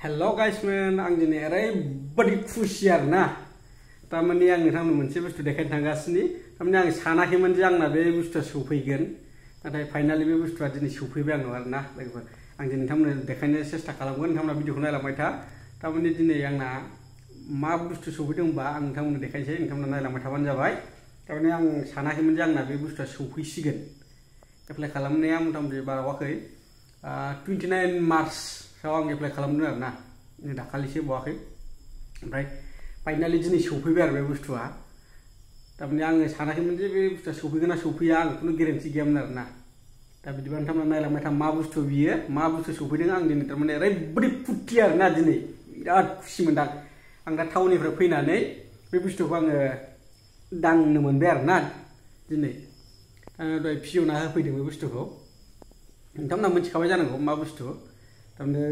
hello guys मैन आं दिनै ओरैबादि खुसि आरोना तारमाने आं नोंथांनो मोनसे बुस्थु देखायनो थांगासिनो तारमाने आं सानाखैमोन जे आंना बे बुस्थुआ सौफैगोन नाथाय फाइनालि बे बुस्थुआ दिनै सौफैबाय आंनाव आरोना लोगोफोर आं दिनै नोंथांमोननो देखायनो सेस्था खालामगोन नोंथांमोना भिडिअखौ नायलांबाय था तारमाने दिनै आंना मा बुस्थु सौफैदों होनबा आं नोंथांमोननो देखायनोसै नोंथांमोना नायलांबाय थाबानो जाबाय तारमाने आं सानाखैमोन जे आंना बे बुस्थुआ सौफैसिगोन एप्लाइ खालामनाया मथा-मथि बारावाखै 29 मार्च आं एप्लाइ खालामदों आरोना दाखालिसो बावाखै ओमफ्राय फाइनालि दिनै सौफैबाय आरो बे बुस्थुआ तारमाने आङो सानाखैमोन जे बे बुस्थुआ सौफैगोन ना सौफैया आं खुनु गेरेन्टि गैयामोन आरोना दा बिदिबा नोंथांमोना नायलांबाय था मा बुस्थु बियो मा बुस्थु सौफैदों आं दिनै तारमाने ओरैबादि फुरथि आरोना दिनै बिराद खुसि मोनदां आं दा टाउननिफ्राय फैनानै बे बुस्थुखौ आङो दांनो मोनबाय आरोना दिनै दहाय फियना होफैदों बे बुस्थुखौ नोंथांमोना मिथिखाबाय जानांगौ मा बुस्थु तारमाने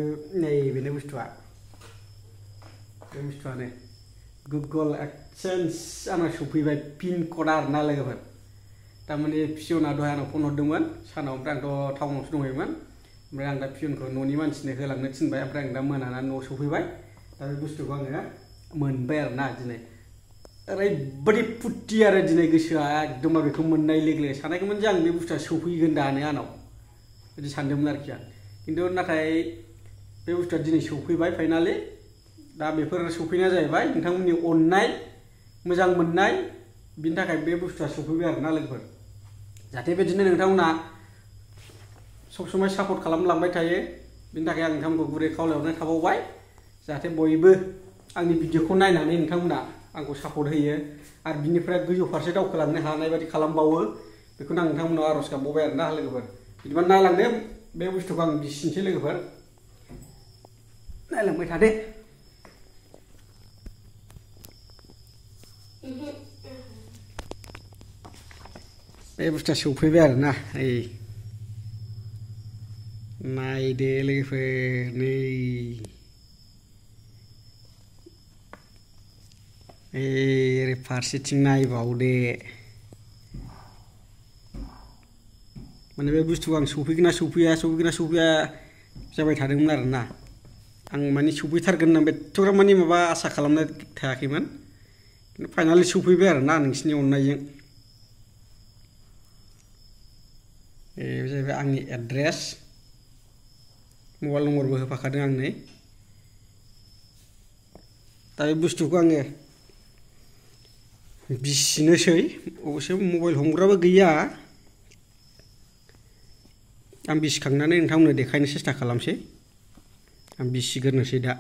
नैबेनो बुस्थुआ बे बुस्थुआनो गुगल एक्सेन्स आंना सौफैबाय पिन कड आरोना लोगोफोर तारमाने फियना दहाय आंनाव फन हरदोंमोन सानाव ओमफ्राय आंथ' टाउनावसो दंहैयोमोन ओमफ्राय आं दा फियनखौ न'नि मानसिनो होलांनो थिनबाय ओमफ्राय आं दा मोनानानै न'आव सौफैबाय दा बे बुस्थुखौ आङो मोनबाय आरोना दिनै ओरैबादि फुरथि आरो दिनै गोसोआ एकदमबारे बेखौ मोननाय लोगो सानाखैमोन जे आं बे बुस्थुआ सौफैगोन दानो आंनाव बिदि सानदोंमोन आरोखि आं किन्तु नाथाय बे बुस्थुआ दिनै सौफैबाय फाइनालि दा बेफोर सौफैनाया जाहैबाय नोंथांमोननि अननाय मोजां मोननाय बिनि थाखाय बे बुस्थुआ सौफैबाय आरोना लोगोफोर जाहाथे बिदिनो नोंथांमोना सब समय सापर्ट खालामलांबाय थायो बिनि थाखाय आं नोंथांमोनखौ गुरै खावलायहरनाय थाबावबाय जाहाथे बयबो आंनि भिडिअखौ नायनानै नोंथांमोना आंखौ सापर्ट होयो आरो बिनिफ्राय गोजौ फारसे दावखोलांनो हानाय बायदि खालामबावो बेखौनो आं नोंथांमोनाव आर'ज गाबबावबाय आरोना लोगोफोर बिदिबा नायलांदो बे बुस्थुखौ आं बिसिनोसै लोगोफोर नायलांबाय थादो बे बुस्थुआ सौफैबाय आरोना ओइ नायदो लोगोफोर नै ओरै फारसेथिं नायबावदो माने बे बुस्थुखौ आं सौफैगोन ना सौफैया जाबाय थादोंमोन आरोना आं माने सौफैथारगोन होननानै एथ'ग्राब माने माबा आसा खालामनाय थायाखैमोन किन्तु फाइनालि सौफैबाय आरोना नोंसिनि अननायजों बे जाहैबाय आंनि एड्रेस मबाइल नम्बरबो होफाखादों आंनो दा बे बुस्थुखौ आङो बिसिनोसै अबयस्से मबाइल हमग्राबो गैया आं बिसिखांनानै नोंथांमोननो देखायनो सेस्था खालामसै आं बिसिग्रोनोसै दा